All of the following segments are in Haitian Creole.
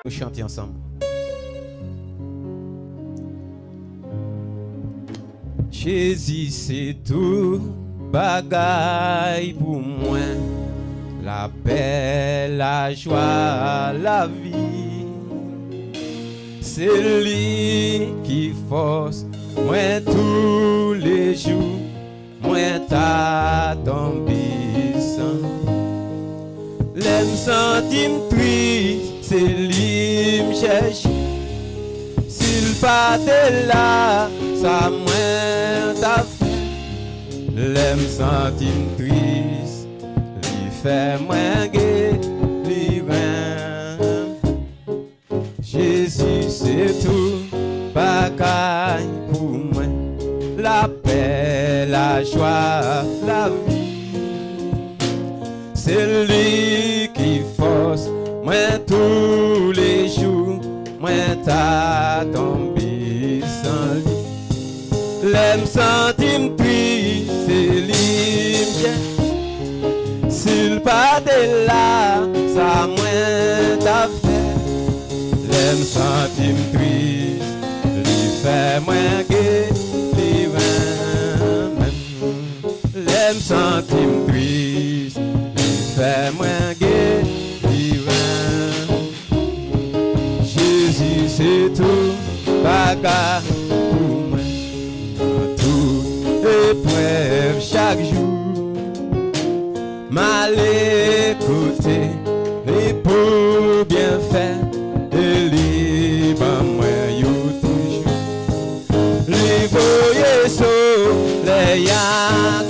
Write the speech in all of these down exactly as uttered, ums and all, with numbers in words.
Nou chante ansanm. Jezi se tout bagay pou mwen, lapè, lajwa, lavi. Se li ki fòs mwen toulejou, mwen ta tonbe san li. Lè m santi m tris, se li m chèche. Si l pa te la, sa mwen t ap fè? Lè m santi m tris, li fè mwen gen li renmen. Jezi se tout bagay pou mwen, lapè, lajwa, lavi. Se li ki fòs mwen toulejou, mwen ta tonbe san li. Lè m santi m tris, se li m chèche. Si l pa te la, sa mwen t ap fè? Lè m santi m tris, li fè mwen gen li renmen. Lè m santi m tris, li fè mwen gen li renmen. Jezi se tout bagay pou mwen. Nan tout eprèv chak jou, m ale kote li pou byen fè, e li ban mwen yo toujou. Li voye solèy ak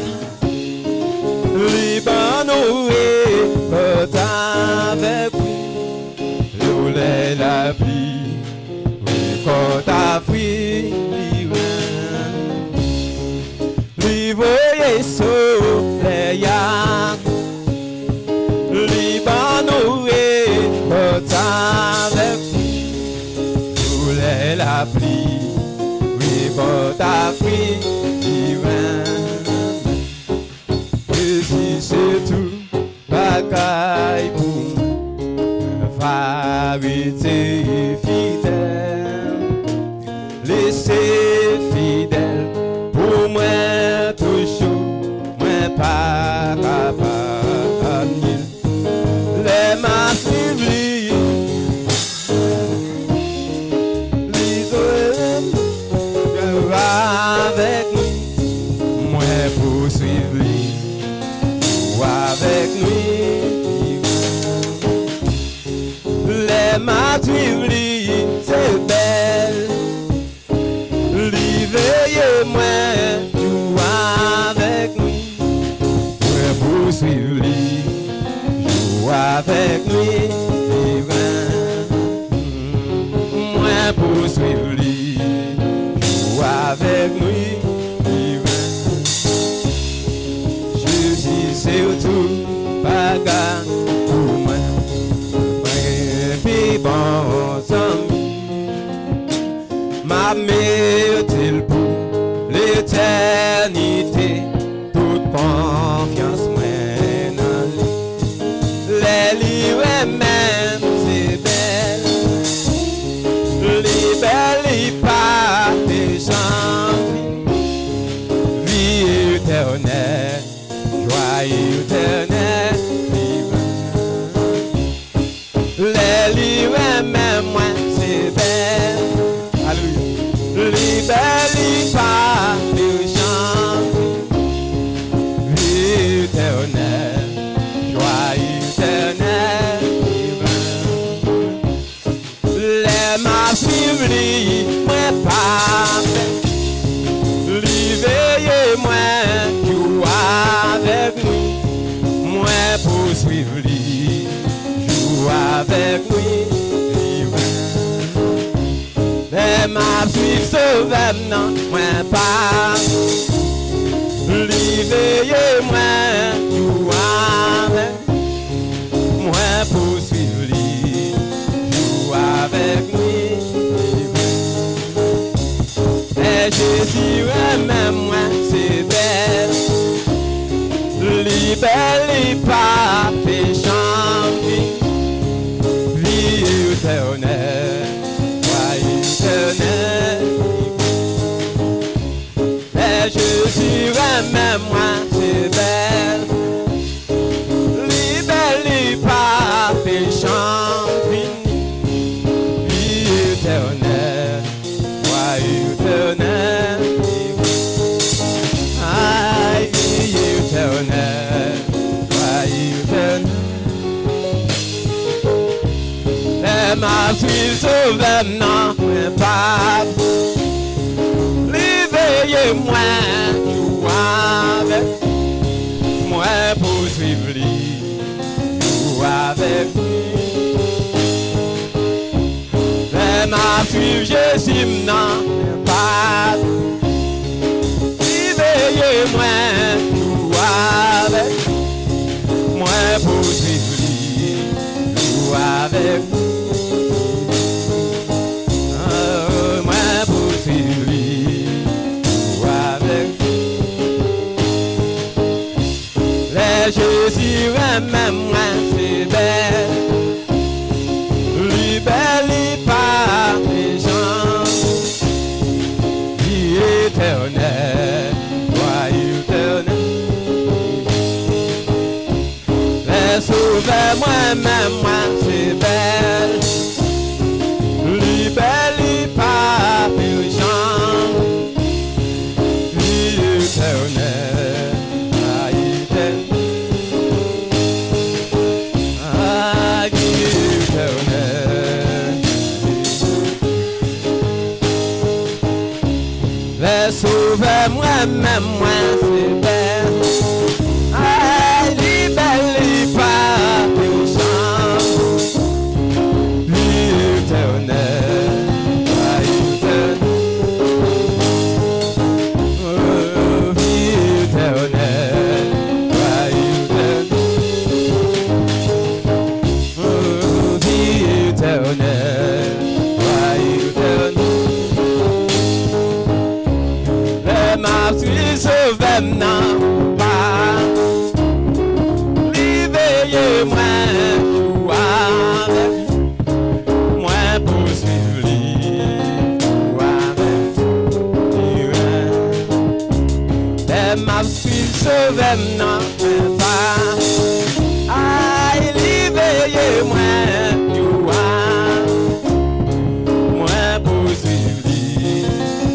li ban nou rekòt avèk li. Solèy, lapli, rekòt a fwi li renmen. Li voye solèy ak li ban nou rekòt avèk li. Solèy, lapli, rekòt a fwi li renmen. Jezi se tout bagay pou mwen. Mwen va rete fidèl. Li se fidèl pou mwen toujou. Mwen pa ka pa nye l. Lè m ap swiv li, li dwe avèk mwen. Mwen pou swiv li, ou avèk mwen. Lè m ap swiv li, se bèl. Li veye mwen jou avèk nwi. Mwen pou swiv li jou avèk nwi. Li renmen. Mwen pou swiv li jou avèk nwi. Li renmen. Jezi se tout bagay pou mwen. Mwen gen pi bon zanmi. M ap mete l pou letènite. Tout konfyans mwen nan li. Lè li renmen m, se bèl. Li bèl, li pa te janm fini. Vi etènèl, jwa etènèl, li renmen. Lè li renmen mwen, se bèl. Alelouya. Li bèl, li pa te janm fini. Vi etènèl, jwa etènèl, li renmen. Lè m ap swiv li, mwen pa pè. Li veye mwen jou avèk nwi. Mwen pou swiv li jou avèk nwi. Li renmen. Lè m ap swiv Sovè m nan, mwen pa pè. Li veye mwen jou avèk Mwen pou swiv li jou avèk nwi. Lè Jezi renmen mwen, se bèl. Li bèl, li pa te janm fini. Vi etènèl. M ap swiv Sovè m nan, mwen pa. Li veye mwen jou avèk, mwen pou swiv li jou avèk li. Lè m ap swiv Jezi m nan, mwen pa. Li veye mwen jou avèk, mwen pou swiv li jou avèk li. Ah, mwen pou swiv li jou avèk li. Lè Jezi renmen mwen, se bèl. Li bèl, li pa mechan. Li etènèl, lwa etènèl. Lè Sovè mwen renmen mwen, se bèl. Li bèl, li pa mechan. Li etènèl, pa etènèl. Ah, li etènèl. Lè Sovè mwen renmen mwen, se bèl. Ay, li bèl, li pa mechan. Li etènèl, pa etènèl. Oh, li etènèl, pa etènèl. Oh, li etènèl, pa etènèl. Lè m ap swiv Sovè m nan, pa. Li veye mwen jou avèk, mwen pou swiv li jou avèk li. Lè m ap swiv Sovè m nan, mwen pa. Ay, li veye mwen jou a, mwen pou swiv li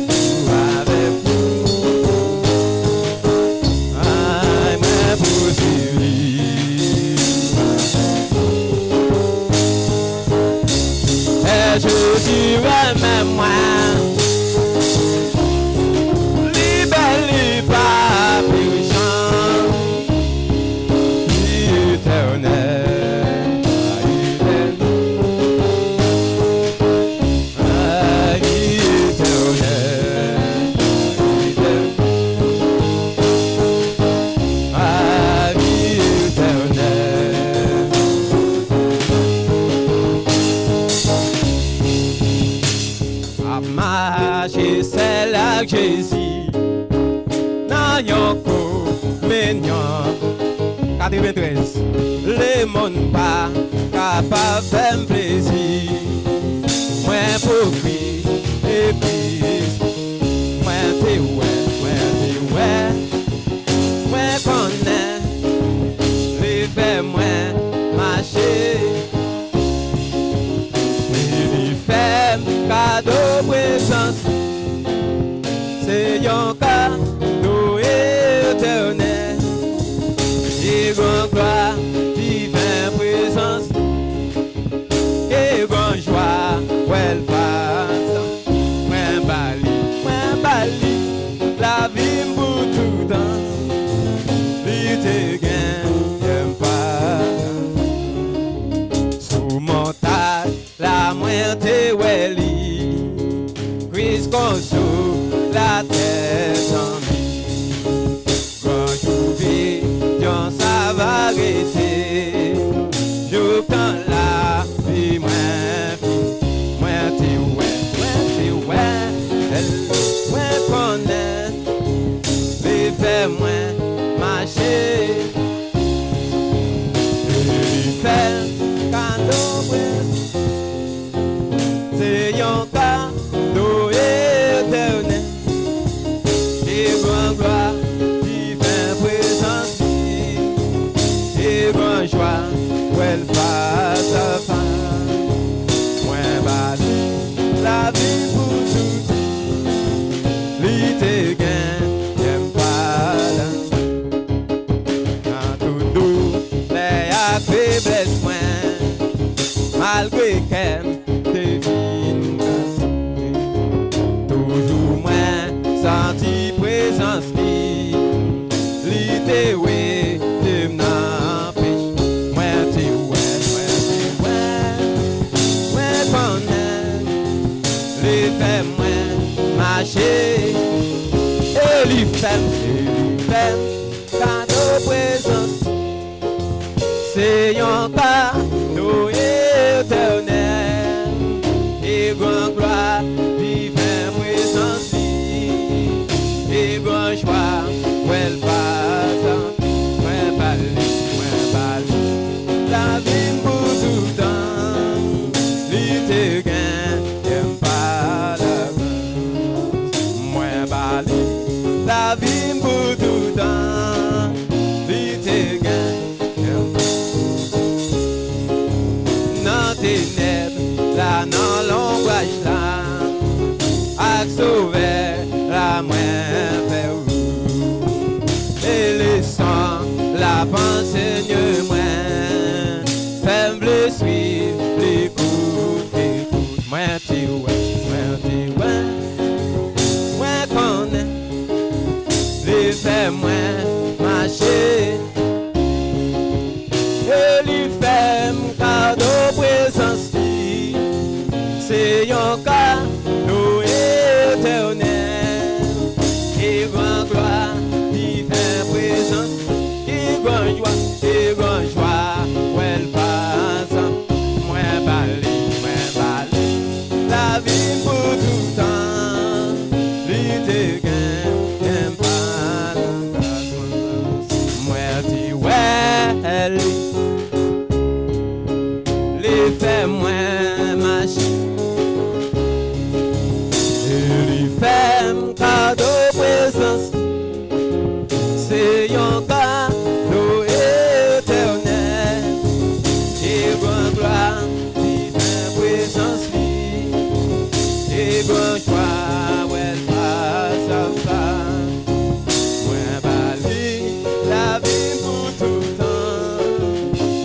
jou avèk li. Ay, mwen pou swiv li. Lè Jezi renmen mwen, li bèl, li pa mechan. Li etènèl, pa etènèl. Ah, li etènèl, pa etènèl. Ah, li etènèl. Ap mache sèl ak Jezi nan yon kominyon. Katreventrèz. Lemonn pa kapab fè m plezi. Mwen pou Kris, e Kris mwen te wè, mwen te wè. Mwen konnen li fè mwen mache. E li fè m kado prezans. Se yon kado etènèl. E gran glwa, diven prezans. E gran jwa, wè l fas. Mwen ba li, mwen ba li lavi m pou toutan. Li te genyen m pa sou montay la, mwen te wè li. Kris konsolatè, zanmi. Gran joubidyan sa va rete jouk tan lavi mwen fini. Mwen te wè, mwen te wè, bèl mwen konnen, li fè mwen mache. E li fè kado mwen. Se yon kado etènèl. E gran glwa, diven prezans li. E gran jwa, wè l fas a fas. Mwen ba li lavi pou toutan. Li te genyen m pa la. Nan tout doulè ak feblès mwen, m Malgre kè m te fin kase, toujou mwen santi prezans li. Li te wete m nan pech. Mwen te wè, mwen te wè, mwen konnen. Li fè mwen mache. E li fè m, e li fè m kado prezans. Se yon kado etènèl. E gran glwa diven prezans li. E gran jwa wè l pa tankou. Mwen ba li, mwen ba li lavi m pou toutan. Li te genyen m pa lagrans. Mwen ba li lavi m pou toutan. Li te genyen m nan tenèb la, nan lonbraj la, ak Sovè la mwen fè wout. E leson la anseye mwen, fè m vle swiv li kout ke kout. Mwen te wè, mwen te wè, mwen konnen. Li fè mwen mache. E li fè m kado prezans li. Se yon kado etènèl. E gran glwa diven prezans li. Ki gran jwa, ki gran jwa wè l pa tankou. Mwen ba li, mwen ba li lavi m pou toutan. Li te genyen m pa lagrans. Mwen te wè li. Li fè mwen mache. E li fè m kado prezans. Se yon kado etènèl. E gran glwa diven prezans li. E gran jwa wè l pa tankou. Mwen ba li lavi m pou toutan.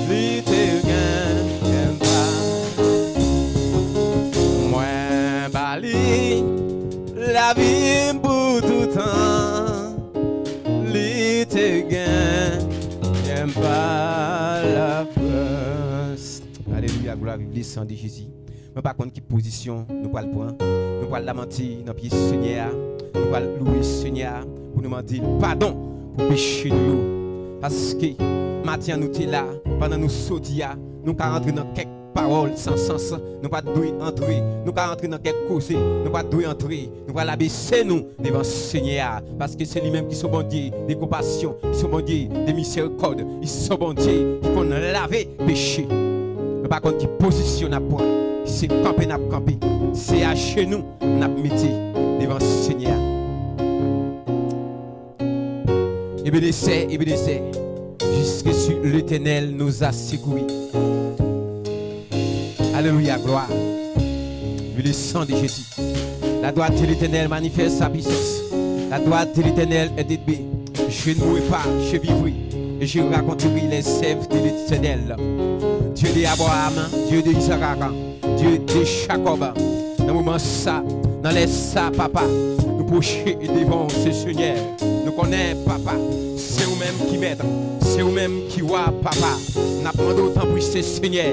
Li te genyen m pa. Mwen ba li lavi m pou toutan. Li te genyen m pa lagrans. Alelouya, glwa viv le san de Jezi. Mwen pa konn ki pozisyon nou pral pran. Nou pral lamante nan pye Senyè a. Nou pral louwe Senyè a pou nou mande l padon pou peche nou yo. Paske maten an nou te la, pandan nou soti a, nou ka rantre nan kèk pawòl san sans, nou pa t dwe antre. Nou ka rantre nan kèk koze, nou pa t dwe antre. Nou pral abese nou devan Senyè a, paske se li menm ki se yon Bondye de konpasyon, ki se yon Bondye de mizerikòd, li se yon Bondye ki konn lave peche. Nou pa konn ki pozisyon n ap pran, si se kanpe n ap kanpe, si se ajenou n ap mete devan Senyè a. Ebenezè, Ebenezè, jusque si l'Éternel nous a secourus. Alléluia, gloire. Vive le sang de Jésus. La droite de l'Éternel manifeste sa puissance. La droite de l'Éternel est élevée. Je ne mourrai pas, je vivrai et je raconterai les œuvres de l'Éternel. Dieu d'Abraham, Dieu d'Isaac, Dye de Jakòb, nan moman sa, nan lè sa, Papa, nou pwoche devan w, se Senyè. Nou konnen, Papa, se ou menm ki mèt, se ou menm ki wa, Papa. N ap mande w, tanpri, se Senyè,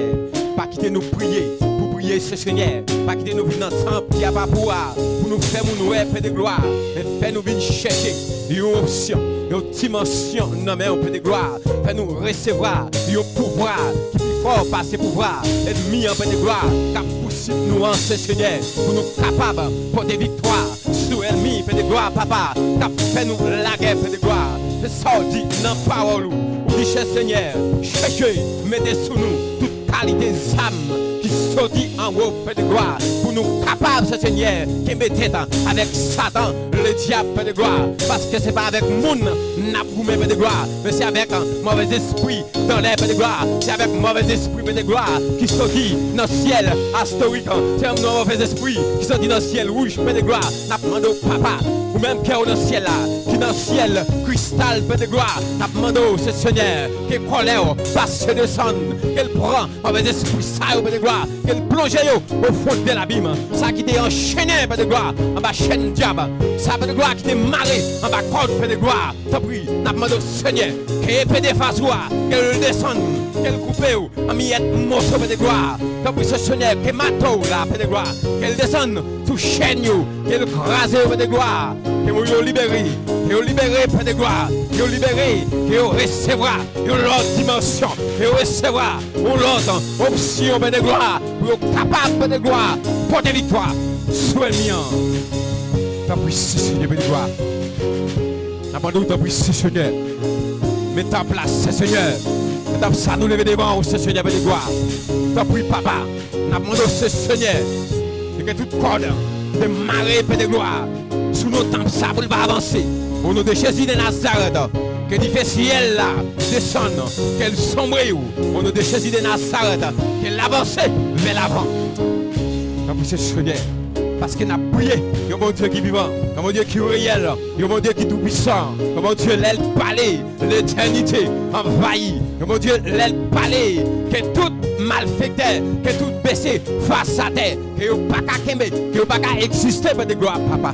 pa kite nou priye pou priye, se Senyè. Pa kite nou vin nan tanp ki apa pou a, pou nou fè moun wè, Pè de glwa, men fè nou vin chèche yon opsyon, yon dimansyon nan men w, Pè de glwa. Fè nou resevwa yon pouvwa ki pi fò pase pouvwa ènmi an, Pè de glwa, k ap pousib nou an, se Senyè, pou nou kapab pote viktwa sou ènmi, Pè de glwa, Papa, k ap fè nou lagè, Pè de glwa. Se sa w di nan pawòl ou. Ou di, chè Senyè, chèche mete sou nou tout kalite zam ki soti anwo, Pè de glwa, pou nou kapab, se Senyè, kenbe tèt avèk Satan, ledyab, Pè de glwa, paske se pa avèk moun n ap goumen, Pè de glwa, men se avèk move espri dan lè, Pè de glwa, se avèk move espri, Pè de glwa, ki soti nan syèl astorik, se yon move espri ki soti nan syèl wouj, Pè de glwa. N ap mande w, Papa, ou menm ki anwo nan syèl la, ki nan syèl Kris Kristal, Pè de glwa, n ap mande w, se Senyè, ke kòlè w pase desann, ke l pran move zespri sa yo, Pè de glwa, ke l plonje yo o fon de labim. Sa ki te anchennen, Pè de glwa, anba chèn dyab, sa, Pè de glwa, ki te mare anba kòd, Pè de glwa, tanpri, n ap mande w, Senyè, ke epe de fas ou a, ke l desann, ke l koupe yo an miyèt moso, Pè de glwa. Tanpri, se Senyè, ke mato w la, Pè de glwa, ke l desann sou chèn yo, ke l kraze yo, Pè de glwa. Ke moun yo libere, ke yo libere, Pè de glwa, ke yo libere, ke yo resevwa yon lòt dimansyon, ke yo resevwa yon lòt opsyon, Pè de glwa, pou yo kapab, Pè de glwa, pote viktwa sou ènmi an. Tanpri, se Senyè, Pè de glwa. N ap mande w, tanpri, se Senyè. Mete an plas, se Senyè. Mete an plas sa nou leve devan ou, se Senyè, Pè de glwa. Tanpri, Papa. N ap mande w, se Senyè, ke tout kòd ki te mare, Pè de glwa, sou nou tanp sa pou l pa avanse. O non de Jezi de Nazarèt, ke dife syèl la desann, ke l sonbre yo. O non de Jezi de Nazarèt, ke l avanse vè lavan. Tanpri, se Senyè, paske n ap priye yon Bondye ki vivan, yon Bondye ki reyèl, yon Bondye ki toupwisan, yon Bondye lè l pale, letènite anvayi. Ke Bondye, lè l pale, ke tout malfektè, ke tout bese fas atè, ke yo pa ka kenbe, ke yo pa ka egziste, Pè de glwa, Papa.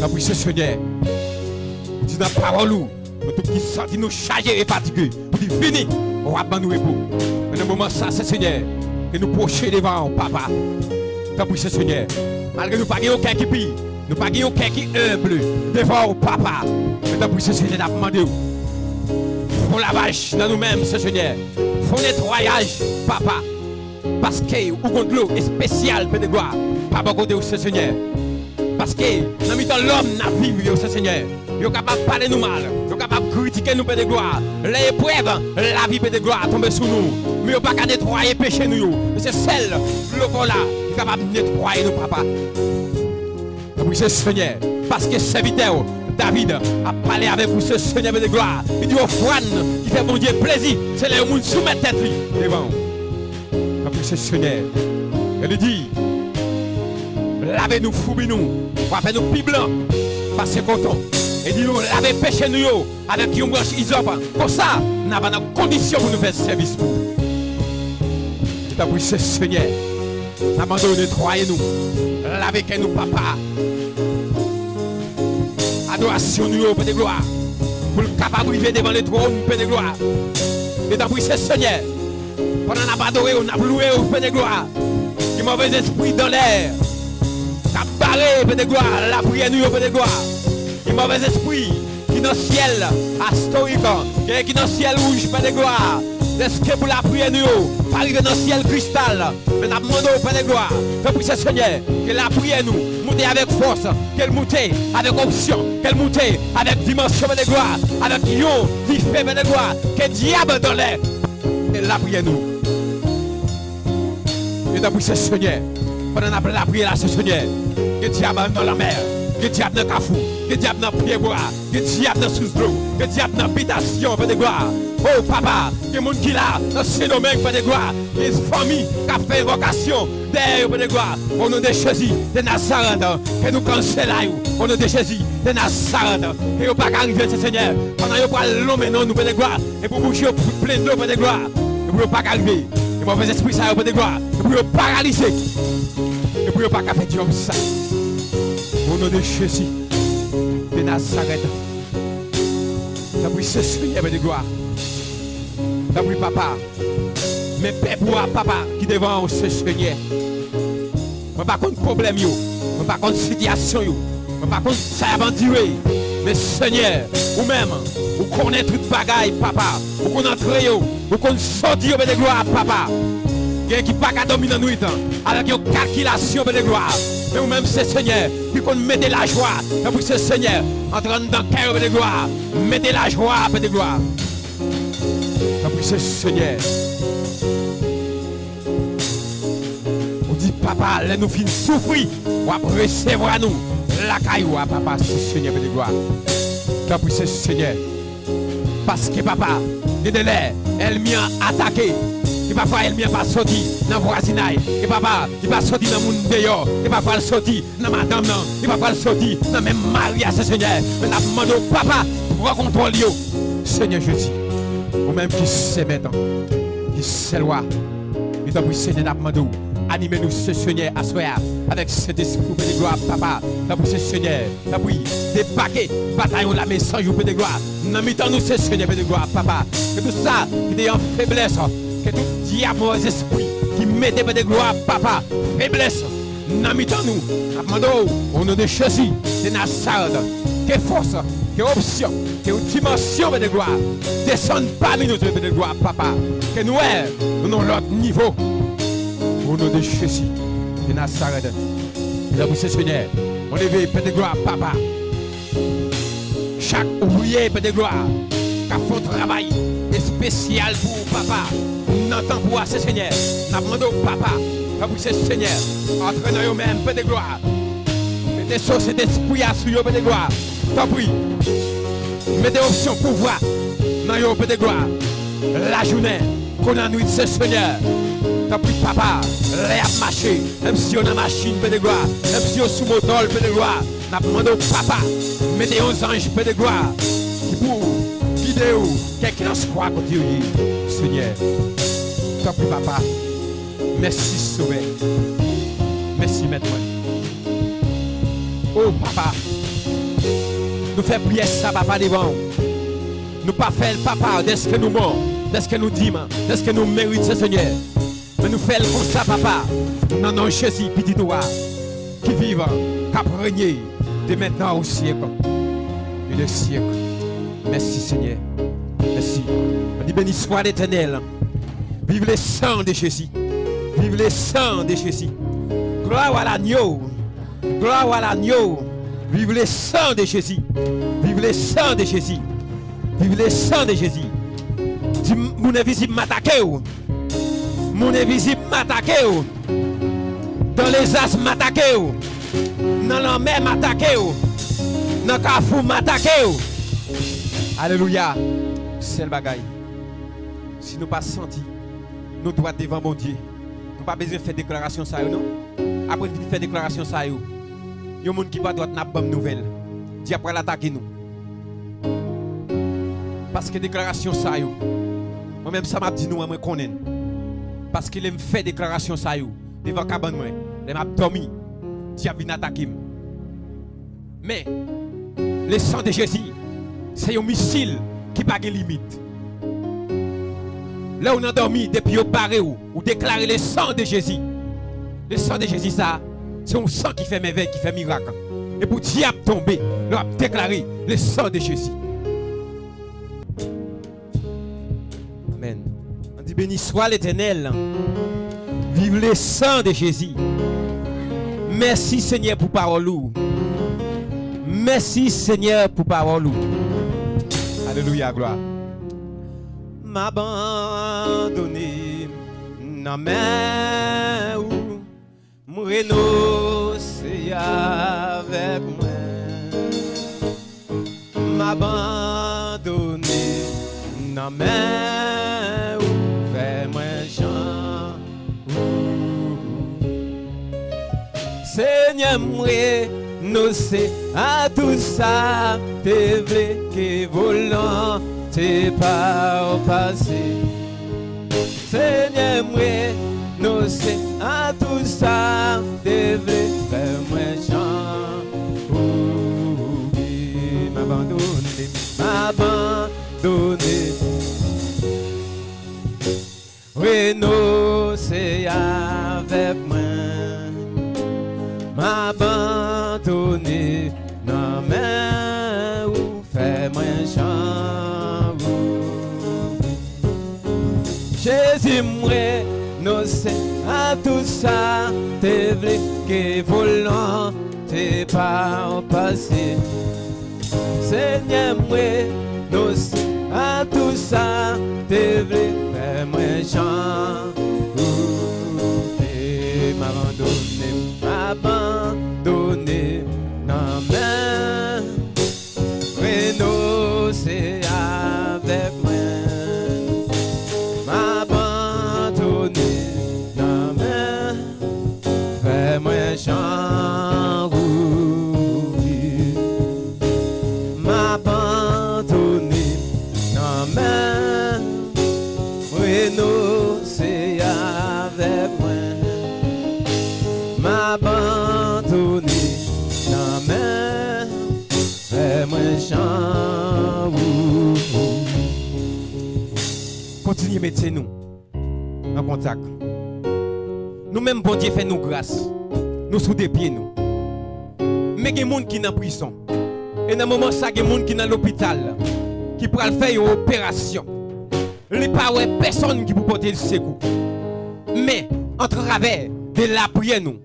Tanpri, se Senyè, ou di nan pawòl ou, nou tout ki santi nou chaje e fatige, ou di, vini, w ap ban nou repo. Men nan moman sa, se Senyè, ke nou pwoche devan ou, Papa. Tanpri, se Senyè, malgre nou pa gen yon kè ki pi, nou pa gen yon kè ki enb devan ou, Papa. Men tanpri, se Senyè, n ap mande w, fè yon lavaj nan nou menm, se Senyè. Fè yon netwayaj, Papa. Paske ou gon dlo espesyal, Pè de glwa, pa bò kote ou, se Senyè. Paske nan mitan lòm n ap viv yo, se Senyè, yo kapab pale nou mal, yo kapab kritike nou, Pè de glwa. Lè eprèv lavi, Pè de glwa, tonbe sou nou, men yo pa ka netwaye peche nou yo. Men se sèl dlo pa w la ki kapab netwaye nou, Papa. Tanpri, se Senyè, paske sèvitè w David ap pale avèk ou, se Senyè, Pè de glwa. Li di, ofrann ki fè Bondye plezi, se lè yon moun soumèt tèt li devan w. Tanpri, se Senyè. E li di, lave nou, foubi nou, w a fè nou pi blan pase koton. E di nou lave peche nou yo avèk yon branch izòp. Konsa, n a va nan kondisyon pou nou fè sèvis pou ou. Tanpri, se Senyè, n a mande w netwaye nou, lave kè nou, Papa. Adorasyon nou yo, Pè de glwa, pou l kapab rive devan letwòn, Pè de glwa. E tanpri, se Senyè, pandan n ap adore w, n ap louwe w, Pè de glwa, ki move zespri dan lè k ap bare, Pè de glwa, lapriyè nou yo, Pè de glwa. Ki move zespri ki nan syèl astorik, gen ki nan syèl wouj, Pè de glwa. Dèske pou lapriyè nou yo pa rive nan syèl kristal, men n ap mande w, Pè de glwa, tanpri, se Senyè, ke lapriyè nou moute avèk fòs, ke l moute avèk opsyon, ke l moute avèk dimansyon, Pè de glwa, avèk yon dife, Pè de glwa, ke dyab dan lè e lapriyè nou. E tanpri, se Senyè, pandan n ap lapriyè la, se Senyè, ke dyab nan lanmè, ke dyab nan kafou, ke dyab nan pyebwa, ke dyab nan sous dlo, ke dyab nan bitasyon, Pè de glwa. O Papa, gen moun ki la nan Sendomeng, Pè de glwa, gen fanmi k ap fè envokasyon dèyè yo, Pè de glwa. O non de Jezi de Nazarèt, ke nou kansèl yo, o non de Jezi de Nazarèt, ke yo pa ka rive, se Senyè, pandan yo pral lonmen non nou, Pè de glwa, e pou bouch yo plen dlo, Pè de glwa, e pou yo pa ka rive, e move zespri sa yo, Pè de glwa, e pou yo paralize, e pou yo pa ka fè djòb sa. O non de Jezi de Nazarèt. Tanpri, se Senyè, Pè de glwa. Tanpri, Papa. Men pèp ou a, Papa, ki devan ou, se Senyè. Mwen pa konn pwoblèm yo. Mwen pa konn sitiyasyon yo. Mwen pa konn sa y ap andire. Men Senyè, ou menm, ou konnen tout bagay, Papa. Ou konn antre yo. Ou konn soti yo, Pè de glwa, Papa. Gen ki pa ka dòmi nan nwit avèk yon kalkilasyon, Pè de glwa. Men ou menm, se Senyè ki konn mete lajwa. Tanpri, se Senyè, antre anndan kè yo, Pè de glwa. Mete lajwa, Pè de glwa. Tanpri, se Senyè. Ou di, Papa, lè nou fin soufri, w ap resevwa nou lakay ou a, Papa, se Senyè, Pè de glwa. Tanpri, se Senyè. Paske, Papa, gen de lè, ènmi an atake, ki Papa, ènmi an pa soti nan vwazinay. E papa, li pa soti nan moun deyò. E pa pral soti nan madanm nan. Li pa pral soti nan menm mari a, se Senyè. Men n ap mande w, papa, pran kontwòl yo. Senyè Jezi, ou menm ki se mèt, ki se lwa. E tanpri, Senyè, n ap mande w, anime nou, se Senyè, aswè a, avèk Sentespri w, Pè de glwa, papa. Tanpri, se Senyè. Tanpri, debake batayon lame sanj ou, Pè de glwa, nan mitan nou, se Senyè, Pè de glwa, papa. Ke tout sa ki te an feblès, ke tout dyab, move zespri ki mete, Pè de glwa, papa, feblès nan mitan nou, n ap mande w, o non de Jezi de Nazarèt, ke fòs, ke opsyon, ke yon dimansyon, Pè de glwa, desann pami nou, Pè de glwa, papa, ke nou wè nou nan lòt nivo, o non de Jezi de Nazarèt. Tanpri, se Senyè, ou leve, Pè de glwa, papa. Chak ouvriyè, Pè de glwa, k ap fè yon travay espesyal pou ou, papa, nan tanp ou a, se Senyè. N ap mande w, papa, tanpri, se Senyè, antre nan yo menm, Pè de glwa. Mete so Sentespri a sou yo, Pè de glwa. Tanpri, mete opsyon pouvwa nan yo, Pè de glwa. Lajounen kou lannwit, se Senyè. Tanpri, papa, lè y ap mache, menm si yo nan machin, Pè de glwa, menm si yo sou motò, Pè de glwa, n ap mande w, papa, mete yon zanj, Pè de glwa, ki pou gide yo, kèlkelanswa kote yo ye, Senyè. Tanpri, papa, mèsi, Sovè. Mèsi, Mèt mwen. O, papa, nou fè priyè sa, papa, devan w. Nou pa fè l, papa, dèske nou bon, dèske nou dim, dèske nou merit, se Senyè. Men nou fè l konsa, papa, nan non Jezi, Pitit ou a, ki viv, k ap renye de mentnan o syèk e de syèk. Mèsi, Senyè. Mèsi. Ann di, beni swa Letènèl. Vive le sang de Jésus. Vive le sang de Jésus. Gloire à l'agneau. Gloire à l'agneau. Vive le sang de Jésus. Vive le sang de Jésus. Vive le sang de Jésus. Di, moun envizib m atake w. Moun envizib m atake w. Dan lezas m atake w. Nan lanmè m atake w. Nan kafou m atake w. Alelouya. Sèl bagay. Si nou pa santi nou dwat devan Bondye, nou pa bezwen fè deklarasyon sa yo, non. Apre n fin fè deklarasyon sa yo, yon moun ki pa dwat n ap ban m nouvèl. Dyab pral atake nou. Paske deklarasyon sa yo, mwen menm sa m ap di nou an, mwen konnen l. Paske lè m fè deklarasyon sa yo devan kabann mwen, lè m ap dòmi, dyab vin atake m. Men, le sang de Jésus, se yon misil ki pa gen limit. Lè w nan dòmi, depi yo bare w, ou deklare le sang de Jésus. Le sang de Jésus sa, se yon san ki fè mèvèy, ki fè mirak. E pou dyab tonbe, lè w ap deklare le sang de Jésus. Amèn. Ann di, beni swa Letènèl. Vive le sang de Jésus. Mèsi, Senyè, pou pawòl ou. Mèsi, Senyè, pou pawòl ou. Alelouya, glwa. M abandone nan men ou. M renonse avèk mwen. M abandone nan men ou, fè mwen jan ou. Senyè, m renonse a tou sa m te vle, ke volonte pa w pase. Senyè, m renonse a tou sa m te vle, fè mwen jan ou vle. M abandone, m abandone. Renonse avèk mwen. M abandone nan men ou, fè mwen jan ou. Jezi, m renonse a tou sa m te vle, ke volonte pa w pase. Senyè, m renonse a tou sa m te vle, fè mwen jan ou vle. M abandone, m abandone nan men. Renonse avèk mwen. M abandone. mete nou an kontak. Nou menm, Bondye fè nou gras. Nou sou de pye nou. Men gen moun ki nan prizon. E nan moman sa, gen moun ki nan lopital ki pral fè yon operasyon. Li pa wè pèsonn ki pou pote l sekou. Men, antravè de lapriyè nou,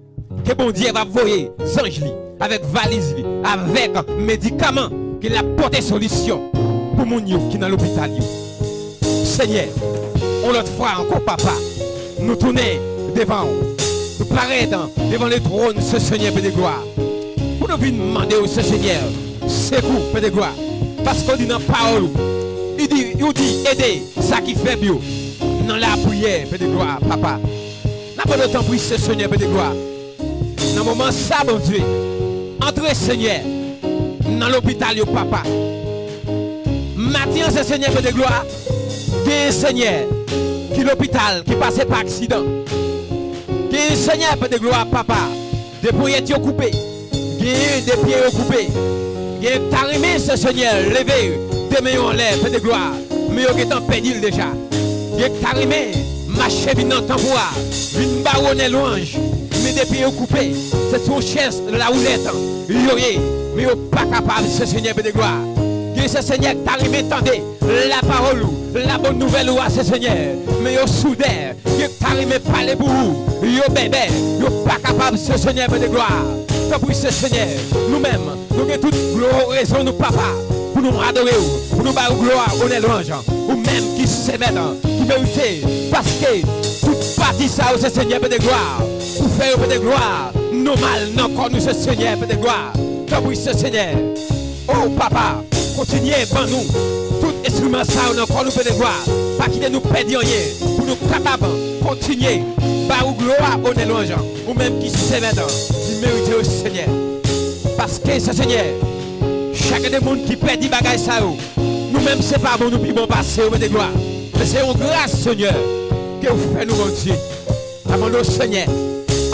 ke Bondye va voye zanj li avèk valiz li, avèk medikaman ke l ap pote solisyon pou moun yo ki nan lopital yo. Senyè, yon lòt fwa ankò, Papa, nou tounen devan w. Nou parèt devan le twòn, se Senyè, Pè de glwa, pou nou vin mande w, se Senyè, sekou, Pè de glwa. Paske w di nan pawòl ou, li di, ou di, ede sa ki fèb yo nan lapriyè, Pè de glwa, Papa. N ap mande w tanpri, se Senyè, Pè de glwa. Nan moman sa, Bondye, antre, Senyè, nan lopital yo, Papa. Maten an, se Senyè, Pè de glwa, gen Senyè ki lopital, ki pase pa aksidan. Gen Senyè, Pè de glwa, Papa, de ponyèt yo koupe. Gen de pye yo koupe. Gen ki ta renmen, se Senyè, leve de men yo anlè, Pè de glwa, men yo gentan pèdi l deja. Gen ki ta renmen mache vin nan tanp ou a, vin ba w onè lwanj, men de pye yo koupe. Se sou yon chèz lawoulèt yo ye, men yo pa kapab, se Senyè, Pè de glwa. Gen, se Senyè, ki ta renmen tande lapawòl ou, la bonne nouvelle ou a, se Senyè, men yo soudè. Gen ki ta renmen pale pou ou, yo bèbè, yo pa kapab, se Senyè, Pè de glwa. Tanpri, se Senyè, nou menm, nou gen tout glo-, rezon nou, Papa, pou nou adore w, pou nou ba w glwa, onè, lwanj. Ou menm ki se Mèt, ki merite, paske tout pati sa yo, se Senyè, Pè de glwa, pou fè yo, Pè de glwa, nòmal nan kò nou, se Senyè, Pè de glwa. Tanpri, se Senyè. O Papa, kontinye ban nou tout enstriman sa yo nan kò nou, Pè de glwa. Pa kite nou pèdi anyen pou nou kapab kontinye ba ou glwa, onè, lwanj. Ou menm ki se Mèt, ki merite yo, Senyè. Paske, se Senyè, chak de moun ki pèdi bagay sa yo, nou menm, se pa bon nou pi bon pase yo, Pè de glwa. Men se yon gras, Senyè, ke ou fè nou, Bondye. N ap mande w, Senyè,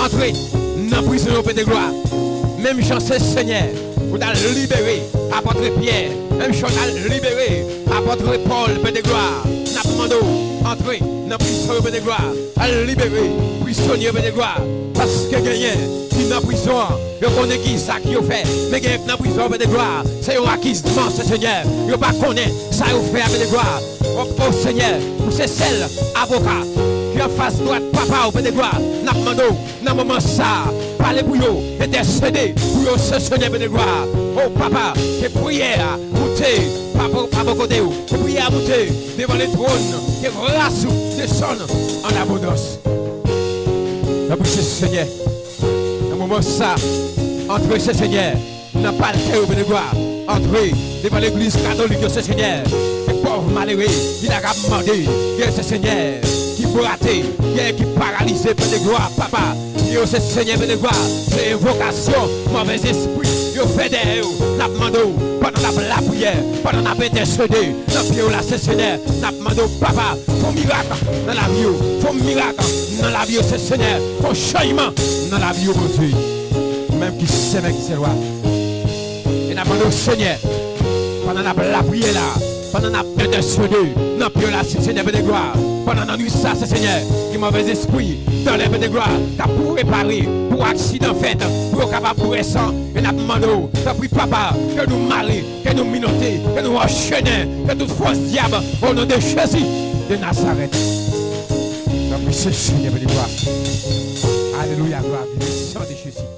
antre nan prizon yo, Pè de glwa. Menm jan, se Senyè, ou t al libere apòt Pyè, menm jan w t al libere apòt Pòl, Pè de glwa. N ap mande w, antre nan prizon yo, Pè de glwa. Al libere prizonye yo, Pè de glwa. Paske genyen ki nan prizon an, yo konnen ki zak yo fè. Men genyen ki nan prizon yo, Pè de glwa, se yon akizman, se Senyè, yo pa konnen sa yo fè a, Pè de glwa. O, o Senyè, ou se sèl avoka ki anfas dwat Papa w, Pè de glwa. N ap mande w, nan moman sa a, pale pou yo, entèsede pou yo, se Senyè, Pè de glwa. O Papa, ke priyè a moute pa bò, pa bò kote w, ke priyè a moute devan le twòn, ke gras ou desann an abondans. Tanpri, se Senyè, nan moman sa, antre, se Senyè, nan paltè yo, Pè de glwa. Antre devan legliz katolik yo, se Senyè. Gen pòv malere ki la k ap mande, gen, se Senyè, ki brate, gen ki paralize, Pè de glwa, Papa. Yo, se Senyè, Pè de glwa, se envokasyon move espri yo fè dèyè yo. N ap mande w, pandan n ap lapriyè, pandan n ap entèsede nan pye w la, se Senyè, n ap mande w, Papa, fè yon mirak nan lavi yo, fè yon mirak nan lavi yo, se Senyè, fè yon chanjman nan lavi yo, Bondye. Ou menm ki se Mèt, ki se Lwa. E n ap mande w, Senyè, pandan n ap lapriyè la, pandan n ap entèsede nan pye w la, se Senyè, Pè de glwa, pandan nan nwit sa, se Senyè, ki move espri, tanlè, Pè de glwa, k ap prepare pou aksidan fèt, pou yo kapab bwè san, e n ap mande w, tanpri, Papa, ke nou mare, ke nou minote, ke nou anchene, ke tout fòs dyab, o non de Jezi de Nazarèt. Tanpri, se Senyè, Pè de glwa. Alelouya, glwa, le sang de Jésus.